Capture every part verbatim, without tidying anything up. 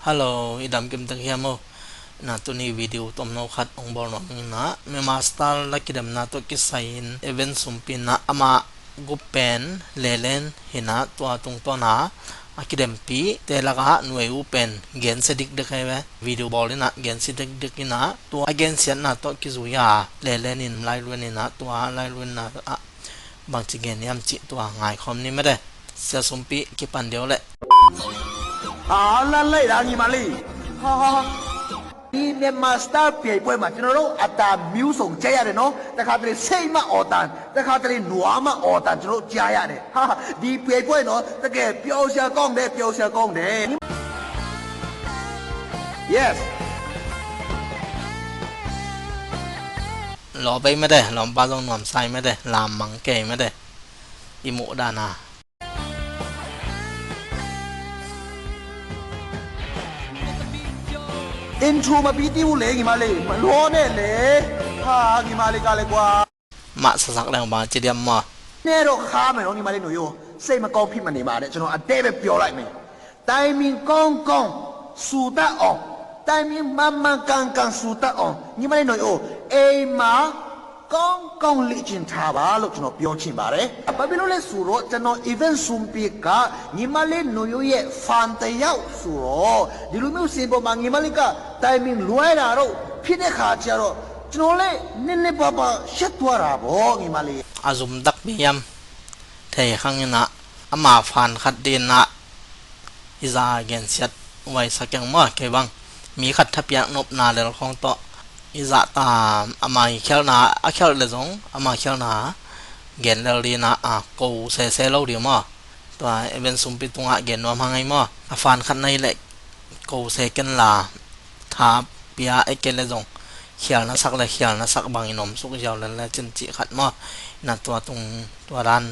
Hello, i dam kim tek hiam o? Na tuni video tomno khat hong bawl nuam ing. Na MasterCard la kidemna tawh kisai in event sumpi na ama gup pen Lelen hi na, tua tungtawn a a kidempi te lak ah Nuai U pen gensia dikdek hi ve. Video bawl in a gensia dikdek in a, tua a gensiatna tawh kizui a Lelen in lailuen in a, tua lailuen na ah bangci gen hiam cih tua ngaikhawm ni mede. Sia sumpi kipan deuh leh. A la lei da ngi mali. Ha ha ha. ဒီမြန်မာ star ပြေပွေမှာ ကျွန်တော်တို့အတန်မျိုးစုံကြိုက်ရတယ်နော်။ တစ်ခါတလေ စိတ်မအော်တန် တစ်ခါတလေ နွားမအော်တန် ကျွန်တော်တို့ကြားရတယ်။ ဟာဒီပြေပွေနော် တကယ်ပျော်စရာကောင်းတယ် ပျော်စရာကောင်းတယ်။ Yes. Lawpei mede, lawmpa zong nuamsai mede, lammang kei mede. I muh dana. Intro မှာ ပြီးသေးဘူးလေ ညီမလေး မလွန်နဲ့လေ ဟာ ညီမလေးကလည်းကွာ Mah sasak leng bang ci diam maw? နဲ့တော့ခါမယ်နော် ညီမလေး Nuai U စိတ်မကောင်းဖြစ်မနေပါနဲ့ ကျွန်တော်အတဲပဲပြောလိုက်မယ်။ timing ကောင်းကောင်းစူတတ်အောင် timing မှန်မှန်ကန်ကန်စူတတ်အောင် ညီမလေး Nuai U အိမ်မှာ ကောင်းကောင်းလေ့ကျင့်ထားပါလို့ ကျွန်တော်ပြောချင်ပါတယ်။ ဘာဖြစ်လို့လဲဆိုတော့ ကျွန်တော် event ဆုံးပြီးက ညီမလေး Nuai U ရဲ့ fan တစ်ယောက်ဆိုတော့ ဒီလိုမျိုးစင်ပေါ်မှာ ညီမလေးက timing လွဲတာတို့ဖြစ်တဲ့ခါကျတော့ ကျွန်တော်လည်းနည်းနည်းပါးပါးရှက်သွားတာပေါ့ ညီမလေး။ A zum takpi hiam? Thei khang in a, ama fan khat ding in a i za gensiat huai sa keng maw, kei bang. Mi khat thapiak nopna lel khawng tawh i zahta, ama i khialhna a khialh le zong ama khialhna gen lel ding in a, a ko sese lo ding maw. Tua event sumpi tungah gen nuam hang ei maw. A fan khat na hi leh ko se ken la, tha pia ei kei le zong khialna sak le khialna sak bangin om suk ziau lel le cin cih khat maw. Na tua tung tua dan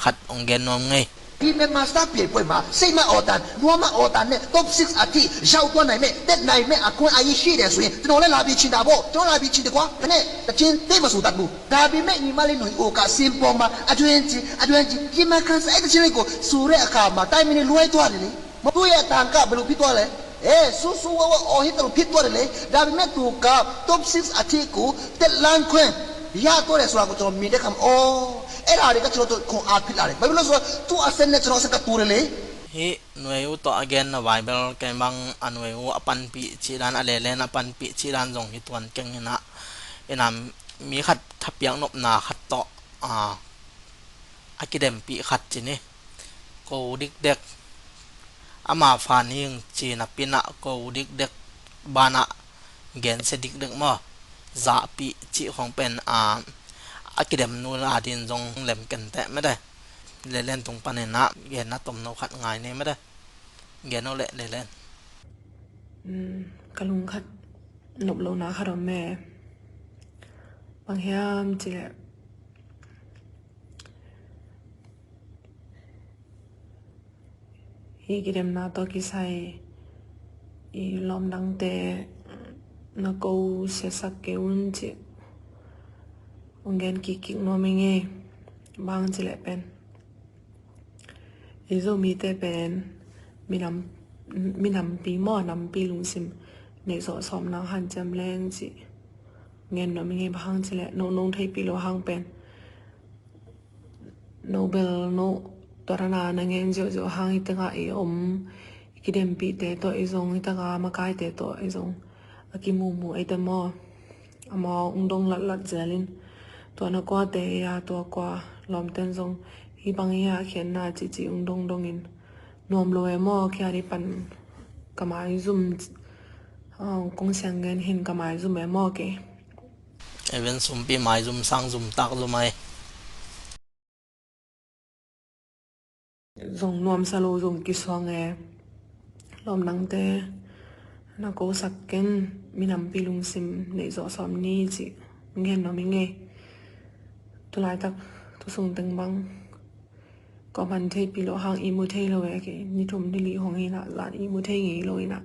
khat hong gen nuam ngei. ဒီမြန်မာ star ပြေပွေမှာ စိတ်မအော်တန် နွားမအော်တန်နဲ့ top six အထိရောက်သွားနိုင်မဲ့ တက်နိုင်မဲ့အခွင့်အရေးရှိတယ်ဆိုရင် ကျွန်တော်လည်းလာပြီးချင်တာပေါ့ ကျွန်တော်လာပြီးချင်တယ်ကွာ ဒါပေမဲ့တချင်းသိပ်မဆိုတတ်ဘူး ဒါပေမဲ့ညီမလေး Nuai U က စင်ပေါ်မှာ အတွင်းချင် အတွင်းချင် ဒီမှာခံစားအဲ့တချင်းလေးကိုဆိုတဲ့အခါမှာ timing နဲ့လွဲသွားတယ်လေ မသူ့ရဲ့အတန်ကဘယ်လိုဖြစ်သွားလဲ အဲ ဆူဆူဝါဝါ အော်ဟစ်တယ်လို့ဖြစ်သွားတယ်လေ။ ဒါပေမဲ့သူက top six အထိကို တက်လှမ်းခွင့်ရသွားတယ်ဆိုတာကို ကျွန်တော်မြင်တဲ့အခါမှာ အော် အဲ့ဒါတွေက ကျွန်တော်တို့ ခွန်အားဖြစ်လာတယ်။ ဘာဖြစ်လို့လဲဆိုတော့ သူ့အဆင့်နဲ့ ကျွန်တော်အဆင့်ကတူတယ်လေ။ Hih Nuai U tawh a genna vai bel kei bang a Nuai U a panpih cih dan, a Lelen a panpih cih dan zong hi tuan keng in a, in a mi khat thapiak nopna khat tawh, a, a kidempih khat ci ni. Ko dikdek, ama fan hi ing ci napi in a ko dikdek banah gensia dikdek maw, zahpih cih khawng pen, a, a kidem nu la ding zong lem ken teh mede. Lelen tung panin a genna tomno khat ngai ni mede. Gen o leh Lelen. Ka lung khat nop lohna khat om e. Bang hiam cih leh, hih kidemna tawh kisai i lawm dangte na ko siasak kei un cih hong gen kikkik nuam ing ei. Bang cih leh pen i Zomite pen minam, minampi maw, nampi lungsim neih zawh sawm nang hanciam leng cih ngen nuam ing ei. Bang hang cih leh no nong theihpih loh hang pen no bel no tua dana na ngen ziauziau hang i tengah i om, i kidempihte tawh i zong, i taka makaite tawh i zong a kimumu ei te maw. Amau ung dong latlat zel in tua na kuate a tua kua lawmten zong hih bang hi a khiatna cihcih ung dong dong in nuam lo e maw. Kia di pan ka maizum, ah, kong siang gen hin ka maizum e maw kei. Even sumpi maizum sang zum tak zum ai. Zong nuamsa lo zong kisuang e. Lawm dangte na kosak ken, minampi lungsim neih zawh sawm ni cih ngen nuam ing ei. Tulaitak tusung teng bang kawm han theihpih loh hang i mu thei lo e kei. Ni thum ni li hong hi na zan i mu thei ngei lo hi na.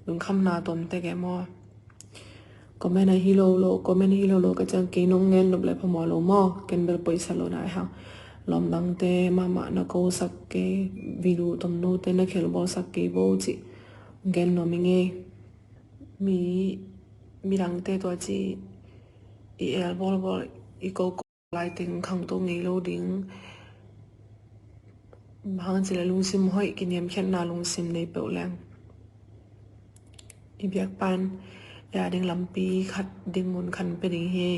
Lungkhamna tuam tek e maw. Comment ahi lo lo, comment ahi lo lo ka ciang kei nong ngen nop le phamawh lo maw. Ken bel poisa lo na ai hang. Lawm dangte mahmah na kosak kei, video tomnote na khelbawlsak kei bo cih gen nuam i ngei. Mi, midangte tua ci i el bawlbawl, i ko ko lai teng khangto ngei lo ding. Bang hang ci le lungsim hoih, kiniamkhiatna lungsim nei peuh leng i biakpan ya ding lampi khat, ding mun khat pia ding hi.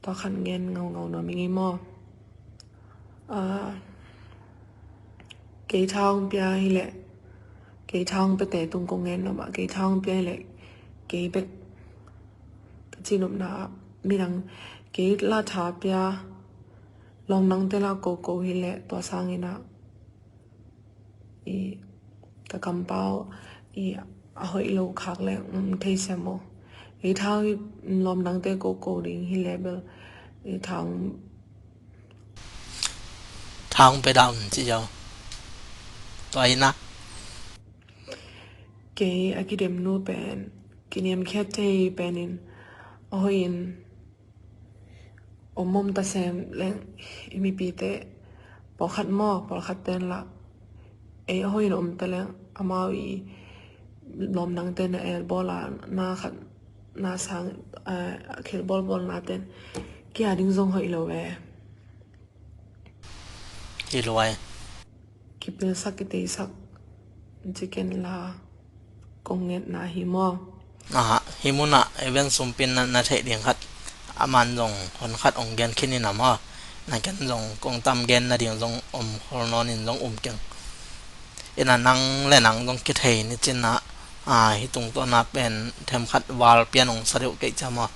Tua khat gen ngaungau nuam i ngei maw? Ah, kei tha hong pia hileh, kei tha hong piate tung kong gen nuam ah, kei tha hong pia hileh, kei bek ka ci nopna ah midang kei la tha pia, lawm nangte la ko ko hileh, tua sangin ah i ka kampau i a hoih lo khak le, um, thei sia maw? Kei tha hong, lawm nangte ko ko ding hileh bel i tha hong, tha hong pia dah un ci zaw. Tua hi na. Kei a kidemnu pen, kiniamkhiat thei penin a hoihin om om ta sem leng, i mipite pawlkhat maw, pawlkhat ten lah ei a hoihin om ta leng, amau i lawm nangte na el bawl a, na khat na sang, eh, khel bawlbawl na ten kia ding zong hoih lo e. Hi luai. Kipilsak, kiteisak ci ken la, kong ngetna hi maw? Aha, hi munah event sumpin na, na theih ding khat, aman zong hon khat ong gen khin in a maw? Na ken zong kong tam gen nading zong om khol nawnin zong um keng. Ina nang le nang zong kithei ni cinah, a, hi tungtawna pen themkhat val pian ong sa deuh keih cia maw?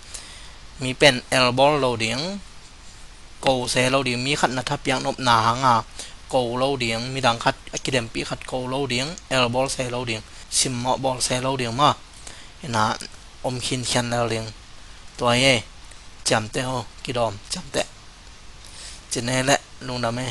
Mi pen elbawl lo ding, ko se lo ding, mi khat na thapiak nopna hanga ko lo ding, midang khat a kidempih khat ko lo ding, elbawl se lo ding, simmawh bawl se lo ding maw? Ina om khinkhian lel ding. Tua hi e, ciamteh ho, kidawm, ciamteh. Cine le lungdam e.